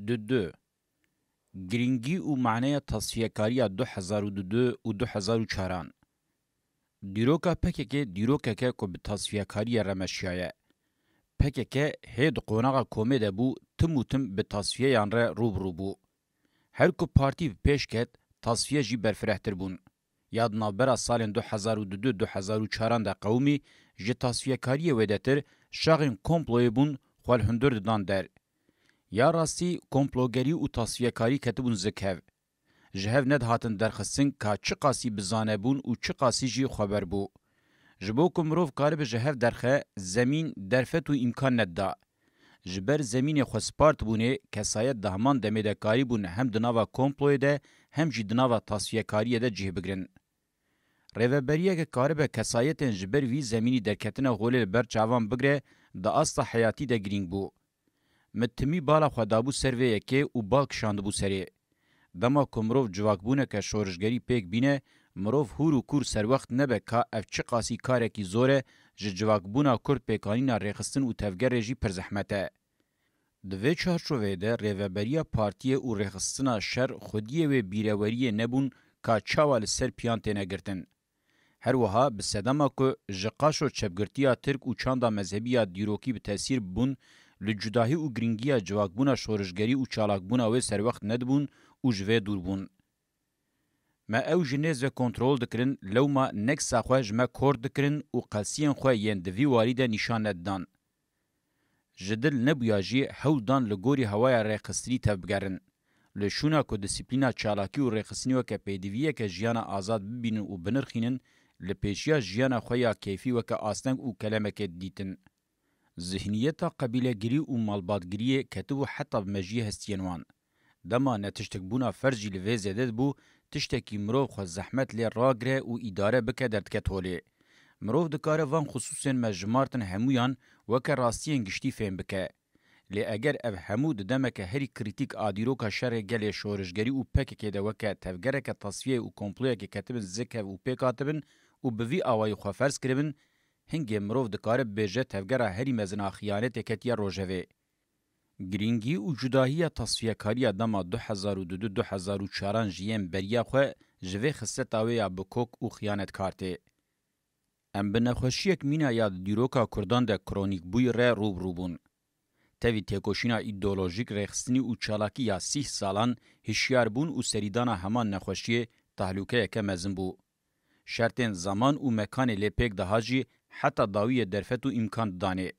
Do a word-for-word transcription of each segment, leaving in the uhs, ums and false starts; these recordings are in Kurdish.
Dudu. Girîngî û maneya tasfiyekariya du hezar û dudu û du hezar û çaran. Dîroka P K K dîrokeke ku bi tasfiyekariyê re meşiyaye. P K K hê di qonaxa komê de bû, tim û tim bi tasfiyeyan re rû bi rû bû. Her ku partî bi pêş ket, tasfiye jî berfirehtir bûn. Ya di navbera salên du hezar û dudu du hezar û çaran de qewimî, ji tasfiyekariyê wêdetir şaxên komployê bûn, xwe li hundir didan der. Ya rastî komplogerî û tasfiyekarî ketibûn zikhev. Ji hev nedihatin derxistin ka çiqasî bi zane bûn û çiqasî jî xweber bû. Ji bo ku mirov karibe ji hev derxe, zemîn, derfet û îmkan nedida. Ji ber zemînê xwe spartibûnê, kesayet di heman demê de karîbûn hem di nava komployê de hem jî di nava tasfiyekariyê de cih bigirin. Rêveberiyeke karibe kesayetên ji ber vî zemînî derketine holê li ber çavan bigire, di asta heyatî de girîng bû. Min timî bala xwe dabû ser vê yekê û bal kişandibû serê. Dema ku mirov civakbûneke şorişgerî pêk bîne, mirov hûr û kûr serwext nebe ka ev çiqasî karekî zor e, ji civakbûna Kurd pêkanîna rêxistin û tevgerê jî pir zehmet e. Di vê çarçoveyê de rêveberiya partiyê û rêxistina şer xwediyê wê bîreweriyê nebûn ka çawa li ser piyan têne girtin. Her wiha bi sedema ku ji qaşo çepgirtiya Tirk û çanda mezhebî ya dîrokî bi tesîr bûn, li cudahî û girîngiya civakbûna şorişgerî û çalakbûna wê serwext nedibûn û ji vê dûr bûn. Me ew ji nêz ve kontrol dikirin, lewma neksa xwe ji me kort dikirin û qelsiyên xwe yên di vî warî de nîşan nedidan. Ji dil nebûya jî hewl dan li gorî hewaya rêxistinî tevbigerin. Li şûna ku disiplîna çalakî û rêxistinî weke pêdiviyeke jiyana azad bibînin û binirxînin, li pêşiya jiyana xwe ya keyfî weke asteng û kelemekê didîtin. Zihniyeta qebîlegirî û malbatgiriyê ketibû heta bi mejiyê hestiyên wan. Dema netiştikbûna ferz jî li vê zêde dibû, tiştekî mirov xwe zehmet lê ragire û îdare bike derdiket holê. Mirov dikare van xisûsên me jimartin hemûyan weke rastiyên giştî fêm bike. Lê eger ev hemû di demeke herî krîtîk a dîroka şerê gelê şorişgerî û P K K de weke tevgereke tasfiyeyê û komployekê ketibin zikhev û pêk hatibin û bi vî awayî xwe ferz kiribin, hingê mirov dikare bibêje tevgera herî mezin a xiyanetê ketiye rojevê. Girîngî û cudahiya tasfiyekariya dema du hezar û dudu du hezar û çaran ji yên beriya xwe ji vê xisleta wê ya bikok û xiyanetkar tê. Em bi nexweşiyek mîna ya di dîroka Kurdan de kronîkbûyî re rû bi rû bûn. Tevî têkoşîna îdeolojîk, rêxistinî û çalakî ya sîh salan hişyarbûn û serîdana heman nexweşiyê tehlûkeyeke mezin bû. Şertên zeman û mekanê lê pêk diha jî heta dawiyê derfet û îmkan didanê.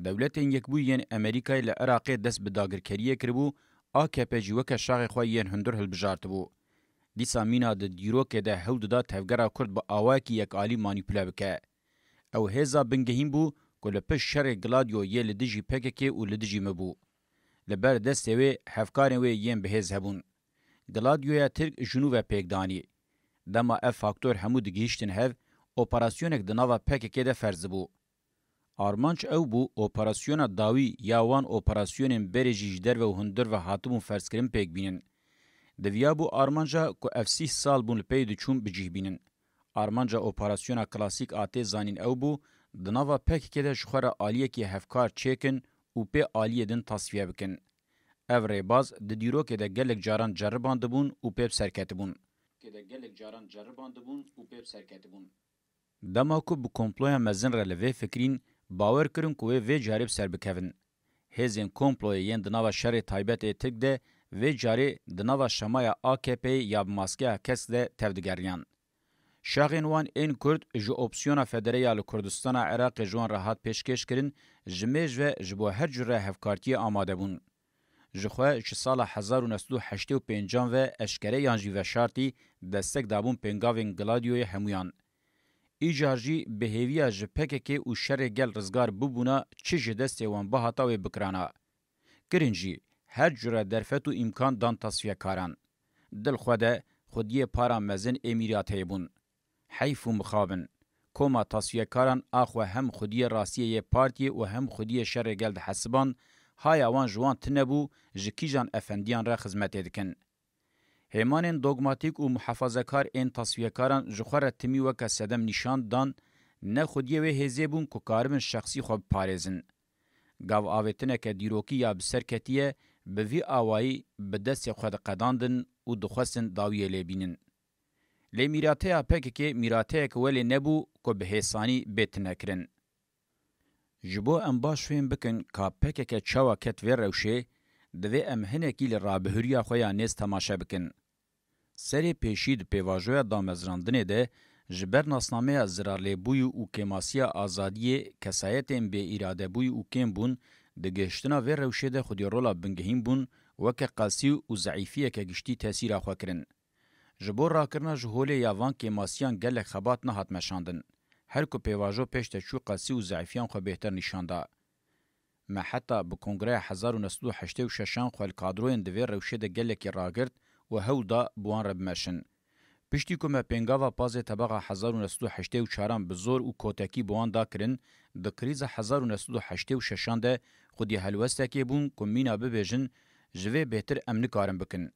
Dewletên Yekbûyî yên Amerîkayê li Iraqê dest bi dagirkeriyê kiribû, A K P jî weke şaxê xwe yên hundir hilbijartibû. Dîsa mîna di dîrokê de hewl dida tevgera Kurd bi awayekî yekalî manîpule bike. Ew hêza bingehîn bû ku li pişt şerê Gladio yê li dijî P K K û li dijî min bû. Li ber destê wê hevkarên wê yên bihêz hebûn. Gladioya Tirk ji nû ve pêk danî. Dema ev faktor hemû digihîştin hev, operasyonek di nava P K K de ferz dibû. Armanc ew bû, operasyona dawî ya wan operasyonên berê jî ji derve û hundir ve hatibûn ferzkirin pêk bînin. Diviyabû armanca ku ev sîh sal bûn li pey diçûn bi cih bînin. Armanca operasyona klasîk a tê zanîn ew bû, di nava P K K de ji xwe re aliyekî hevkar çêkin û pê aliyê din tasfiye bikin. Ev rêbaz di dîrokê de gelek caran ceribandibûn û pê bi ser ketibûn. Dema ku bi komploya mezin re li vê fikirîn, bawer kirin ku wê vê carê bi ser bikevin. Hêzên komployê yên di nava şerê taybet ê Tirk de vê carê di nava şemaya A K P'yê ya bi maskeya kesk de tevdigeriyan. Şaxên wan ên Kurd ji opsiyona federe ya li Kurdistana Iraqê ji wan re hat pêşkêş kirin, ji mêj ve ji bo her cure hevkartiyê amade bûn. Ji xwe ji sala hezar û neh sed û heştê û pêncan ve eşkere yan jî veşartî destek dabûn pêngavên Gladioyê hemûyan. Îcar jî bi hêviya ji P K K û şerê gel rizgar bibûna çi ji destê wan bihata wê bikirana. Kirin jî her cure derfet û îmkan dan tasfiyekaran. Dil xwe de xwediyê para mezin ê mîrateyê bûn. Heyf û mixabin. Koma tasfiyekaran a xwe hem xwediyê rastiyê yê partiyê û hem xwediyê şerê gel dihesiband, haya wan ji wan tune bû, ji kîjan efendiyan re xizmetê dikin. Hêmanên dogmatîk û muhafazekar ên tasfiyekaran ji xwe re timî weke sedem nîşan dan, ne xwediyê wê hêzê bûn ku karibin şexsî xwe biparêzin. Gav avêtineke dîrokî ya bi ser ketiye, bi vî awayî bi destê xwe diqedandin û dixwestin dawiyê lê bînin. Lê mîrateya P K K mîrateyek welê nebû ku bi hêsanî bê tinekirin. Ji bo em baş fêm bikin ka P K K çawa ket vê rewşê, divê em hinekî li rabihuriya xwe ya nêz temaşe bikin. Serê pêşî di pêvajoya damezrandinê de ji ber nasnameya zirarlêbûyî û kêmasiya azadiyê kesayetên bêîradebûyî û kêmbûn di gihiştina vê rewşê de xwedî rola bingehîn bûn, weke qelsî û zeîfiyeke giştî tesîra xwe kirin. Ji bo rakirina ji holê ya van kêmasiyan gelek xebat nehat meşandin. Her ku pêvajo pêş de çû qelsî û zeîfiyan xwe bêhtir nîşan da. Me heta bi Kongreya hezar û neh sed û heştê û şeşan xwe li kadroyên di vê rewşê de gelekî ragirt û hewl da bi wan re bimeşin. Piştî ku me pêngava pazê tebaxa hezar û neh sed û heştê û çaran bi zor û kotekî bi wan da kirin, di krîza hezar û neh sed û heştê û şeşan de xwedî helwestekê bûn ku mîna bibêjin, ji vê bêhtir em nikarin bikin.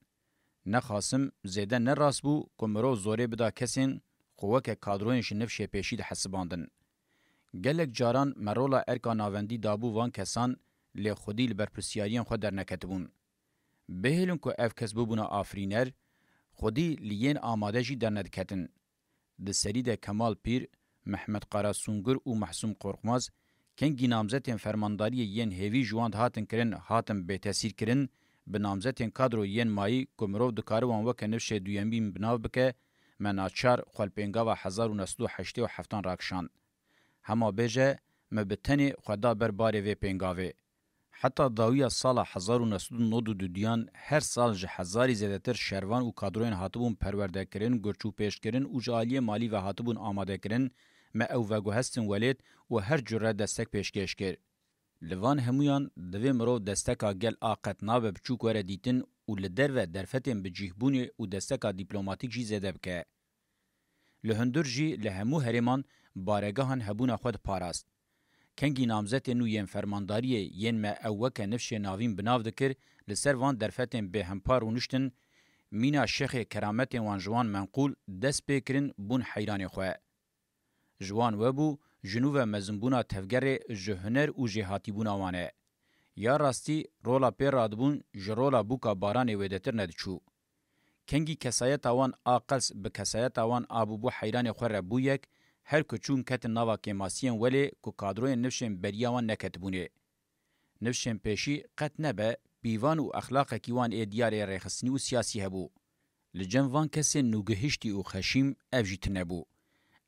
Nexasim zêde ne rast bû ku mirov zorê bida kesên ku weke kadroyên ji nifşê pêşî dihesibandin. Gelek caran me rola erka navendî dabû van kesan, lê xwedî li berpirsiyariyên xwe derneketibûn. Bihêlin ku ev kes bibûna afirîner, xwedî li yên amade jî dernediketin. Di serî de Kemal Pîr, Mehmet Kara Sungur û Mehsûm Korkmaz, kengî namzetên fermandariyê yên hêvî ji wan dihatin kirin, hatin bêtesîr kirin, bi namzetên kadro yên mayî ku mirov dikare wan weke nifşê duyemîn bi nav bike, me naçar xwe li pêngava hezar û neh sed û heştê û heftan rakişand. Hema bêje, me bi tenê xwe da ber barê vê pêngavê. Heta dawiya sala hezar û neh sed û nod û duduyan her sal ji hezarî zêdetir şervan û kadroyên hatibûn perwerdekirin, girçûpêşkirin û ji aliyê malî ve hatibûn amadekirin, me ew veguhestin welêt û her cure destek pêşkêş kir. Li van hemûyan divê mirov desteka gel a qet nabe biçûk were dîtin û li derve derfetên bicîhbûnê û desteka dîplomatîk jî zêde bike. Li hundir jî li hemû herêman baregehan hebûna xwe diparast. Kengî namzetên nû yên fermandariyê yên me ew weke nifşê navîn bi nav dikir, li ser van derfetên bêhempa rûniştin, mîna şêxê kerametên wan ji wan menqûl dest pê kirin bûn heyranê xwe. Ji wan webû, ji nû ve mezinbûna tevgerê ji huner û jêhatîbûna wan e. Ya rastî, rola pê radibûn ji rola bûka baranê wêdetir nediçû. Kengî kesayeta wan a qels bi kesayeta wan a bûbû heyranê xwe re bû yek, her ku çûn ketin nava kêmasiyên welê ku kadroyên nifşên beriya wan neketibûnê. Nifşên pêşî qet nebe, pîvan û exlaqekî wan ê diyar ê rêxistinî û siyasî hebû. Li cem van kesên nûgihiştî û xeşîm ev jî tune bû.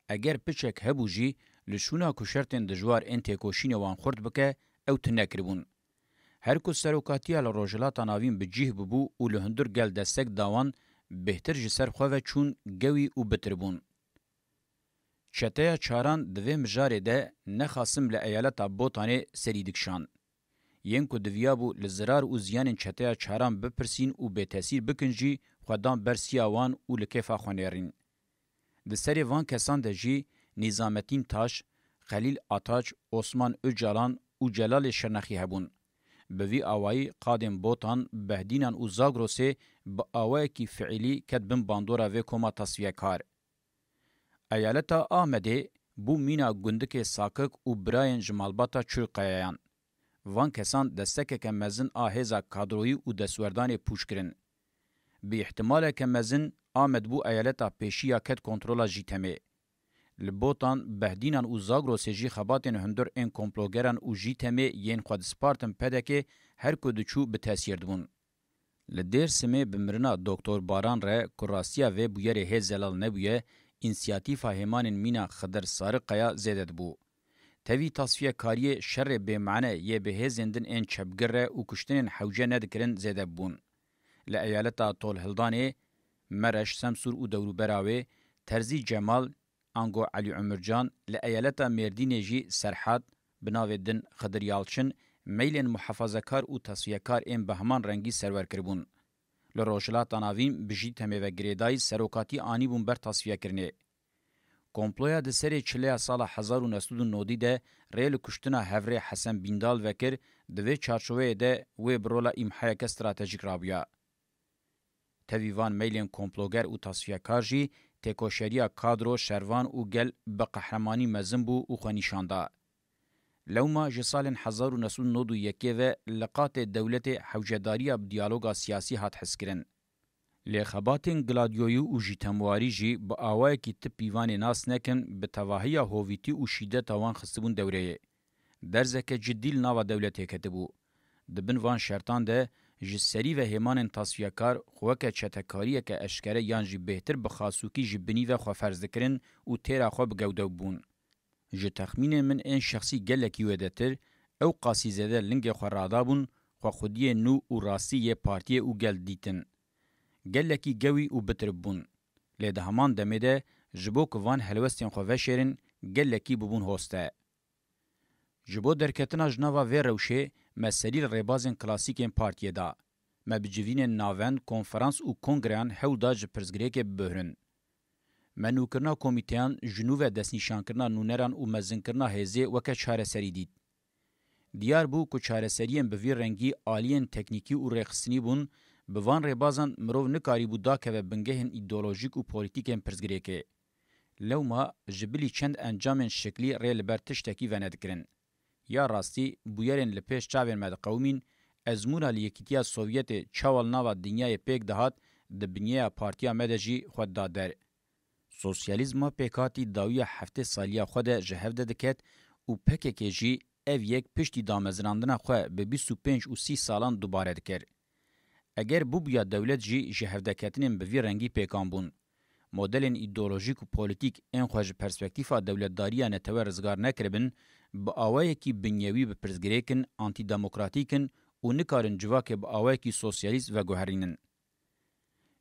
Eger piçek hebû jî, li şûna ku şertên dijwar ên têkoşînê wan xurt bike, ew tune kiribûn. Her ku serokatiya li Rojhilata Navîn bi cîh bibû û li hundir gel destek da wan, bêhtir ji ser xwe ve çûn gewî û bitir bûn. Çeteya çaran di vê mijarê de nexasim li eyaleta Botanê serî dikişan. Yên ku diviyabû li zirar û ziyanên çeteya çaran bipirsîn û bêtesîr bikin jî xwe dan ber siya wan û li kêfa xwe nêrîn. Di serê van kesan de jî Nîzametîn Taş, Xelîl Ataç, Osman Ocalan û Celalê Şirnexî hebûn. Bi vî awayî qadên Botan, Behdînan û Zagrosê bi awayekî fiîlî ket bin bandora vê koma tasfiyekar. Eyaleta Amedê bû mîna gundikê Sakik û birayên ji malbata Çurkayayan. Van kesan destekeke mezin a hêza kadroyî û destwerdanê pûç kirin. Bi îhtimaleke mezin Amed bû eyaleta pêşî ya ket kontrola Jîtemê. Li Botan, Behdînan û Zagrosê jî xebatên hundir ên komplogeran û Jîtemê yên xwe dispartin P D K'ê her ku diçû bi tesîr dibûn. Li Dêrsimê bi mirina Doktor Baran re ku rastiya vê bûyerê hê zelal nebûye, însiyatîfa hêmanên mîna Xidir Sarikaya zêde dibû. Tevî tasfiyekariyê şerê bêmane yê bi hêzên din ên çepgir re û kuştinên hewce nedikirin zêde bûn. Li eyaleta Tolhildanê, Mereş, Semsûr û dewrûbera wê, Terzî Cemal, ango Elî Umircan, li eyaleta Mêrdînê jî Serhat, bi navê din Xidir Yalçin, meylên muhafazekar û tasfiyekar ên bi heman rengî serwer kiribûn. Li Rojhilata Navîn bi Jîtemê ve girêdayî serokatî anîbûn ber tasfiyekirinê. Komploya di serê çileya sala hezar û neh sed û nodî de rê li kuştina hevrê Hesen Bîndal vekir, di vê çarçoveyê de wê bi rola îmhayeke stratejîk rabûya. Tevî van meylên komploger û tasfiyekar jî têkoşeriya kadro, şervan û gel bi qehremanî mezin bû û xwe nîşan da. Lewma ji salên hezar û neh sed û nod û yekê ve li qatê dewletê hewcedariya bi diyaloga siyasî hat hezkirin. Lê xebatên Gladioyî û Jîtemwarî jî bi awayekî ti pîvanê nas nekin, bi tevahiya hovîtî û şîdeta wan xistibûn dewreyê. Derzeke cidî li nava dewletê ketibû. Di bin van şertan de ji serî ve hêmanên tasfiyekar xwe weke çetekariyeke eşkere yan jî bêhtir bi xasûkî ji binî ve xwe ferz dikirin û têra xwe bi gewdew bûn. Ji texmînên min ên şexsî gelekî wêdetir, ew qasî zêde lingê xwe radabûn, xwe xwediyê nû û rastî yê partiyê û gel dîtin. Gelekî gewî û bitirib bûn. Lê di heman demê de ji bo ku van helwestên xwe veşêrin, gelekî bûbûn hoste. Ji bo derketina ji nava vê rewşê me serî li rêbazên klasîkên partiyê da. Me bi civînên navend, konferans û kongreyan hewl da ji pirsgirêkê bibihrin. Me nûkirina komîteyan ji nû ve destnîşankirina nûneran û mezinkirina hêzê weke çareserî dît. Diyar bû ku çareseriyên bi vî rengî aliyên teknîkî û rêxistinî bûn, bi van rêbazan mirov nikarîbû dakeve bingehên îdeolojîk û polîtîkên pirsgirêkê. Lewma ji bilî çend encamên şiklî rê li ber tiştekî venedikirin. Ya rastî, bûyerên li pêş çavên me diqewimîn, ezmûna li Yekîtiya Sovyetê çawa li nava dinyayê pêk dihat, di binyeya partiya me de jî xwe dida der. Sosyalîzma pêkhatî dawiya heftê saliya xwe de ji hev de diket û P K K jî ev yek piştî damezrandina xwe bi bîst û pênc û sî salan dubare dikir. Eger bûbûya dewlet jî ji hevdeketinên bi vî rengî pêkan bûn, modelên îdeolojîk û polîtîk ên xwe ji perspektîfa dewletdariya netewe rizgar nekiribin, bi awayekî binyewî bi pirsgirêk in, antîdemokratîk in û nikarin civakê bi awayekî sosyalîst veguherînin.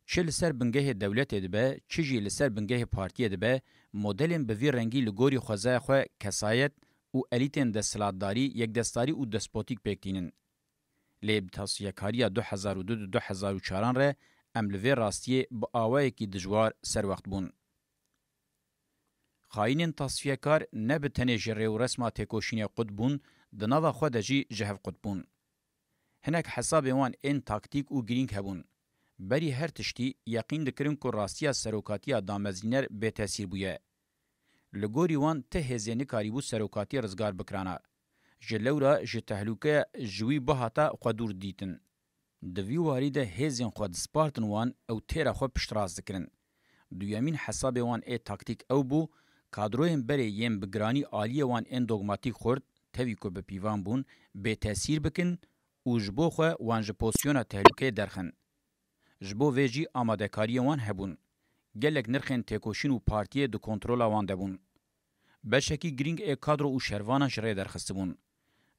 Çi li ser bingehê dewletê dibe, çi jî li ser bingehê partiyê dibe, modelên bi vî rengî li gorî xwezaya xwe kesayet û elîtên desthilatdarî, yekdestdarî û despotîk pêk tînin. Lê bi tasfiyekariya du hezar û du du hezar û çaran re em li vê rastiyê bi awayekî dijwar serwext bûn. Xayînên tasfiyekar ne bi tenê ji rêwresma têkoşînê qut bûn, di nava xwe de jî ji hev qut bûn. Hinek hesabên wan ên taktîk û girîng hebûn. Berî her tiştî, yeqîn dikirin ku rastiya serokatiya damezrîner bêtesîr bûye. Li gorî wan ti hêzê nikarîbû serokatî rizgar bikirana. Ji lewra ji tehlûkeya ji wî bihata xwe dûr didîtin. Di vî warî de hêzên xwe dispartin wan, ew têra xwe piştrast dikirin. Duyemîn hesabê wan ê taktîk ew bû, kadroyên berê yên bi giranî aliyê wan ên dogmatîk xurt, tevî ku bi pîvan bûn, bêtesîr bikin û ji bo xwe wan ji pozîsyona tehlûkeyê derxin. Ji bo vê jî amadekariyên wan hebûn. Gelek nirxên têkoşîn û partiyê di kontrola wan de bûn. Beşekî girîng ê kadro û şervanan ji rê derxistibûn.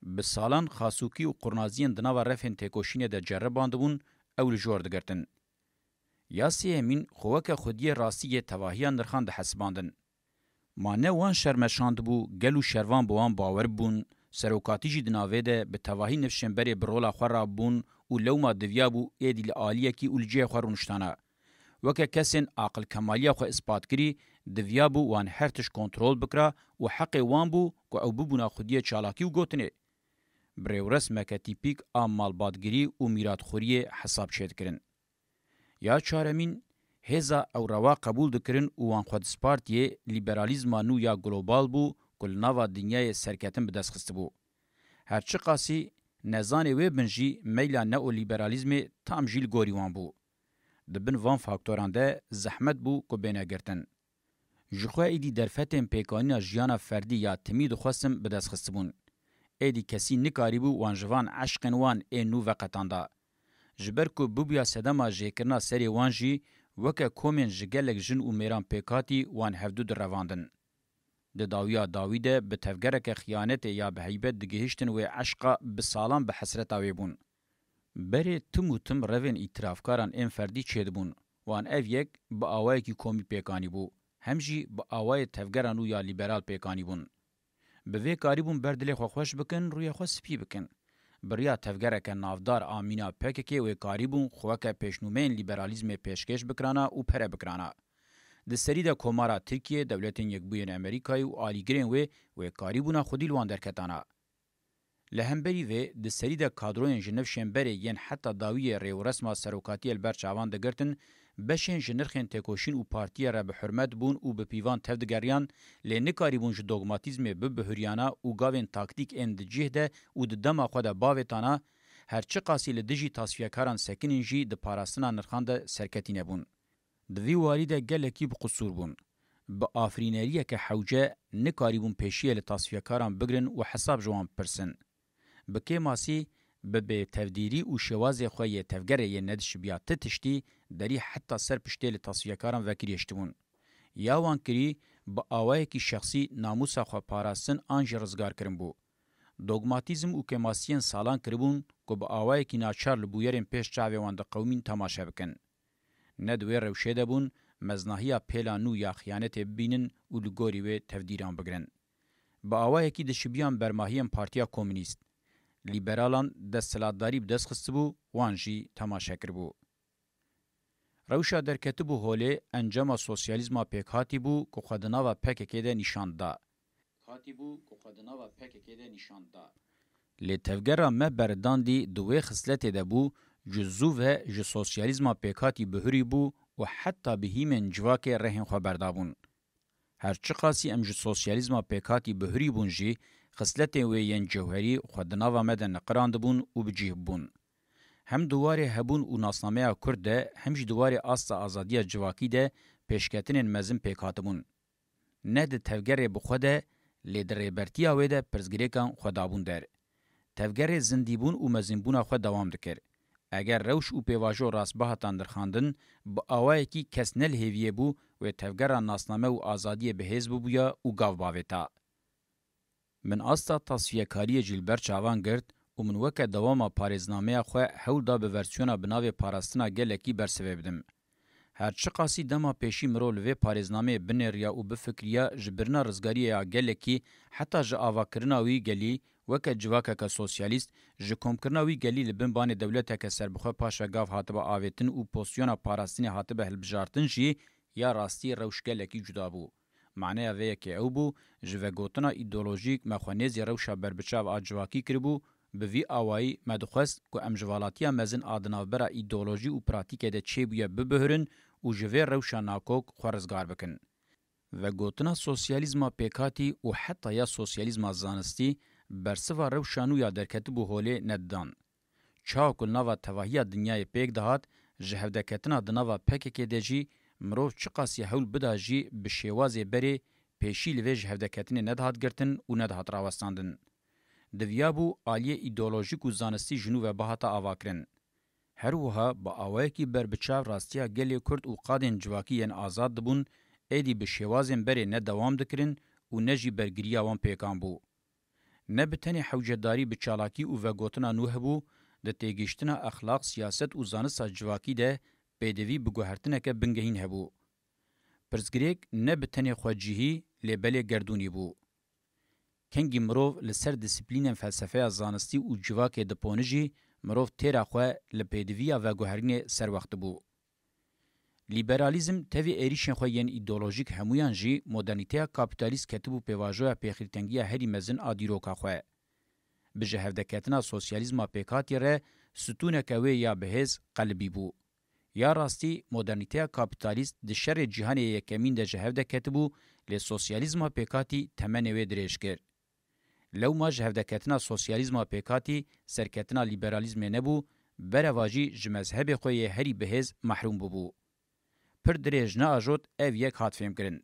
Bi salan xasûkî û qurnaziyên di nava refên têkoşînê de ceribandibûn, ew li jor digirtin. Ya sêyemîn xwe weke xwediyê rastî yê tevahiya nirxan dihesibandin. Ma ne wan şer meşandibû, gel û şervan bi wan bawer bûn, serokatî jî di navê de bi tevahî nifşên berê bi rola xwe rabûn û lewma diviyabû êdî li aliyekî û li cihê xwe rûniştana. Weke kesên aqilkemaliya xwe îspat kirî, diviyabû wan her tişt kontrol bikira û heqê wan bû ku ew bibûna xwediyê çalakî û gotinê. Bi rêwresmeke tîpîk a malbatgirî û mîratxweriyê hesab çêdikirin. Ya çaremîn, hêza ew rewa qebûl dikirin û wan xwe dispartiyê lîberalîzma nû ya global bû ku li nava dinyayê serketin bi dest xistibû. Her çiqasî nezanê wê bin jî meyla neolîberalîzmê tam jî li gorî wan bû. Di bin van faktoran de zehmet bû ku bêne girtin. Ji xwe êdî derfetên pêkanîna jiyana ferdî ya timî dixwestin bi dest xistibûn. Êdî kesî nikarîbû wan ji van eşqên wan ên nû veqetanda. Ji ber ku bibûya sedema jêkirina serê wan jî weke komên ji gelek jin û mêran pêkhatî wan hevdu direvandin. Di dawiya dawî de bi tevgereke xiyanetê ya bi heybet digihiştin wê eşqa bi salan bi hesreta wê bûn. Berê tim û tim revên îtirafkaran ên ferdî çêdibûn. Wan ev yek bi awayekî komî pêkanî bû, hem jî bi awayê tevgera nû ya lîberal pêkanî bûn. Bi vê karîbûn ber dilê xwe xweş bikin, rûyê xwe spî bikin. Bi riya tevgereke navdar a mîna P K K wê karîbûn xwe weke pêşnûmeyên lîberalîzmê pêşkêş bikirana û pere bikirana. Di serî de Komara Tirkiyê, Dewletên Yekbûyên Amerîkayê û alîgirên wê, wê karîbûna xwedî li wan derketana. Li hemberî vê, di serî de kadroyên ji nifşên berê yên heta dawiyê rêwresma serokatiyê li ber çavan digirtin, Beşên ji nirxên têkoşîn û partiyê re bi hurmet bûn û bi pîvan tevdigeriyan, lê nikarîbûn ji dogmatîzmê bibihuriyana û gavên taktîk ên di cih de û di dema xwe de bavêtana, her çiqasî li dijî tasfiyekaran sekinîn jî di parastina nirxan de serketî nebûn. Di vî warî de gelekî bi qusûr bûn. Bi afirîneriyeke hewce nikarîbûn pêşiyê li tasfiyekaran bigrin û hesab ji wan bipirsin. Bi kêmasî, bi bêtevdîrî û şêwazê xwe yê tevgerê yê nedişibiya ti tiştî, derî heta ser piştê li tasfiyekaran vekirî hiştibûn. Ya wan kirî, bi awayekî şexsî namûsa xwe parastin an jî rizgar kirin bû. Dogmatîzm û kêmasiyên salan kiribûn ku bi awayekî naçar li bûyerên pêş çavê wan diqewimîn temaşe bikin. Ne di wê rewşê de bûn, meznahiya pêla nû ya xiyanetê bibînin û li gorî wê tevdîran bigrin. Bi awayekî dişibiyan bermahiyên Partiya Komûnîst. Lîberalan desthilatdarî bi dest xistibû, wan jî temaşe kiribû. Rewşa derketibû holê encama sosyalîzma pêkhatî bû ku xwe di nava P K K de nîşan da. Hatî bû ku xwe di nava P K K de nîşan da. Lê tevgera me beredandî di wê xisletê de bû, ji zû ve ji sosyalîzma pêkhatî bihurî bû û heta bi hîmên civakê rehên xwe berdabûn. Her çiqasî em ji sosyalîzma pêkhatî bihurî bûn jî, xisletên wê yên cewherî xwe di nava me de niqirandibûn û bi cih bûn. Hem di warê hebûn û nasnameya Kurd de, hem jî di warê asta azadiya civakî de pêşketinên mezin pêk hatibûn. Ne di tevgerê bi xwe de, lê di rêbertiya wê de pirsgirêkan xwe dabûn der. Tevgerê zindîbûn û mezinbûna xwe dewam dikir. Eger rewş û pêvajo rast bihatan nirxandin, bi awayekî kes ne li hêviyê bû wê tevgera nasname û azadiyê bi hêz bibûya û gav bavêta. Min asta tasfiyekariyê jî li ber çavan girt û min weke dewama parêznameya xwe hewl da bi versiyona bi navê parastina gelekî bersivê bidim. Her çiqasî dema pêşî mirov li vê parêznameyê binêriya û bifikriya, ji birina rizgariya gelekî heta ji avakirina wî gelî weke civakeke sosyalîst, ji komkirina wî gelî li bin banê dewleteke serbixwe paşa gav hatibe avêtin û postiyona parastinê hatibe hilbijartin jî, ya rastî rewş gelekî cuda bû. Maneya vê yekê ew bû, ji vegotina îdeolojîk me xwe nêzî rewşa berbiçav a civakî kiribû, bi vî awayî me dixwest ku em ji valatiya mezin a di navbera îdeolojî û pratîkê de çêbûye bibihirin û ji vê rewşa nakok xwe rizgar bikin. Vegotina sosyalîzma pêkhatî û heta ya sosyalîzma zanistî bersiva rewşa nû ya derketibû holê nedidan. Çawa ku li nava tevahiya dinyayê pêk dihat, ji hevdeketina di nava P K K de jî mirov çiqasî hewl bida jî bi şêwazê berê pêşî li vê ji hevdeketinê nedihat girtin û nedihat rawestandin. Diviyabû aliyê îdeolojîk û zanistî ji nû ve bihata avakirin. Her wiha bi awayekî berbiçav rastiya gelê Kurd û qadên civakî yên azad dibûn, êdî bi şêwazên berê ne dewam dikirin û ne jî bergiriya wan pêkan bû. Ne bi tenê hewcedarî bi çalakî û vegotina nû hebû, di têgihiştina exlaq, siyaset û zanista civakî de pêdivî bi guhertineke bingehîn hebû. Pirsgirêk ne bi tenê xwecihî, lê belê gerdûnî bû. Kengî mirov li ser disiplînên felsefeya zanistî û civakê diponijî, mirov têra xwe li pêdiviya veguherînê serwext dibû. Lîberalîzm tevî êrîşên xwe yên îdeolojîk hemûyan jî modernîteya kapîtalîst ketibû pêvajoya pêxîrtengiya herî mezin a dîroka xwe. Bi ji hevdeketina sosyalîzma pêkhatî re stûneke wê ya bihêz qelibî bû. Ya rastî, modernîteya kapîtalîst di şerê cîhanê yê yekemîn de ji hev de ketibû, lê sosyalîzma pêkhatî temenê wê dirêj kir. Lewma ji hevdeketina sosyalîzma pêkhatî serketina lîberalîzmê nebû, bereva jî ji mezhebê xwe yê herî bihêz mehrûm bibû. Pir dirêj neajot ev yek hat fêmkirin.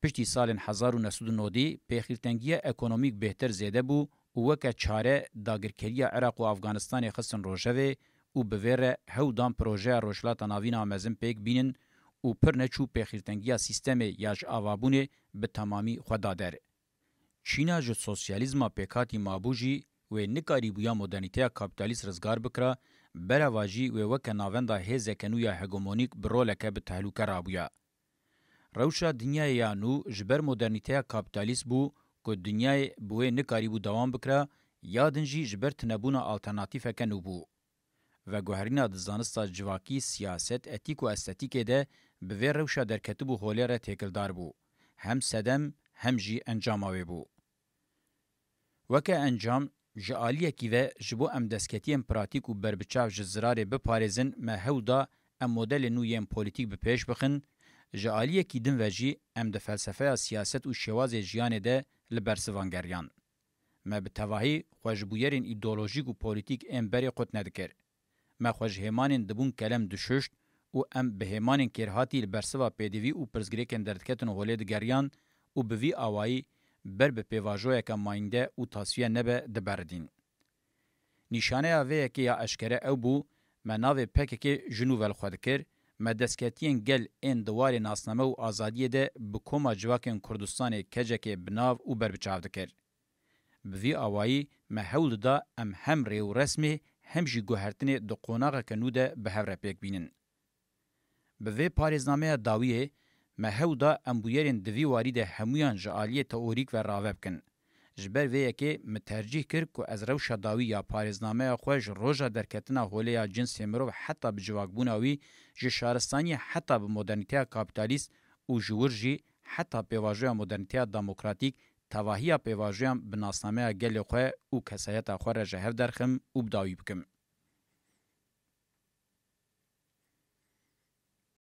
Piştî salên hezar û neh sed û nodî pêxîrtengiya ekonomîk bêhtir zêde bû û weke çare dagirkeriya Iraq û Afganistanê xistin rojevê û bi vê re hewl dan projeya Rojhilata Navîn a mezin pêk bînin û pir neçû pêxîrtengiya sîstemê ya ji avabûnê bi temamî xwe da der. Çîna ji sosyalîzma pêkhatî mabû jî wê nikarîbûya modernîteya kapîtalîst rizgar bikira, bereva jî wê weke navenda hêzeke nû ya hegemonîk bi roleke bi tehlûke rabûya. Rewşa dinyayê ya nû ji ber modernîteya kapîtalîst bû ku dinyayê bi wê nikarîbû dewam bikira, ya din jî ji ber tinebûna alternatîfeke nû bû. Veguherîna di zanista civakî, siyaset, etîk û estetîkê de bi vê rewşa derketibû holê re têkildar bû. Hem sedem, hem jî encama wê bû. Weke encam, ji aliyekî ve ji bo em destketiyên pratîk û berbiçav ji zirarê biparêzin, me hewl da em modelên nû yên polîtîk bi pêş bixin, ji aliyekî din ve jî em di felsefeya siyaset û şêwazê jiyanê de li bersivan geriyan. Me bi tevahî xwe ji bûyerên îdeolojîk û polîtîk ên berê qut nedikir. Me xwe ji hêmanên dibûn kelem dişuşt û em bi hêmanên kêrhatî li bersiva pêdivî û pirsgirêkên derdiketin holê digeriyan û bi vî awayî ber bi pêvajoyeke mayînde û tasfiye nebe diberidîn. Nîşaneya vê yekê ya eşkere ew bû, me navê P K K ji nû ve li xwe dikir, me destketiyên gel ên di warê nasname û azadiyê de bi koma civakên Kurdistanê kecekê bi nav û berbiçav dikir. Bi vî awayî me hewl dida em hem rê û resmê hem jî guhertinê di qonaxeke nû de bi hev re pêk bînin. Bi vê parêznameya dawiyê me hewl da em bûyerên di vî warî de hemûyan ji aliyê teorîk ve rave bikin. Ji ber vê yekê min tercîh kir ku ez rewşa dawî ya parêznameya xwe ji roja derketina holê ya cinsê mirov heta bi civakbûna wî, ji şaristaniyê heta bi modernîteya kapîtalîst û ji wir jî heta pêvajoya modernîteya demokratîk, tevahiya pêvajoyan bi nasnameya gelê xwe û kesayeta xwe re ji hev derxim û bi dawî bikim.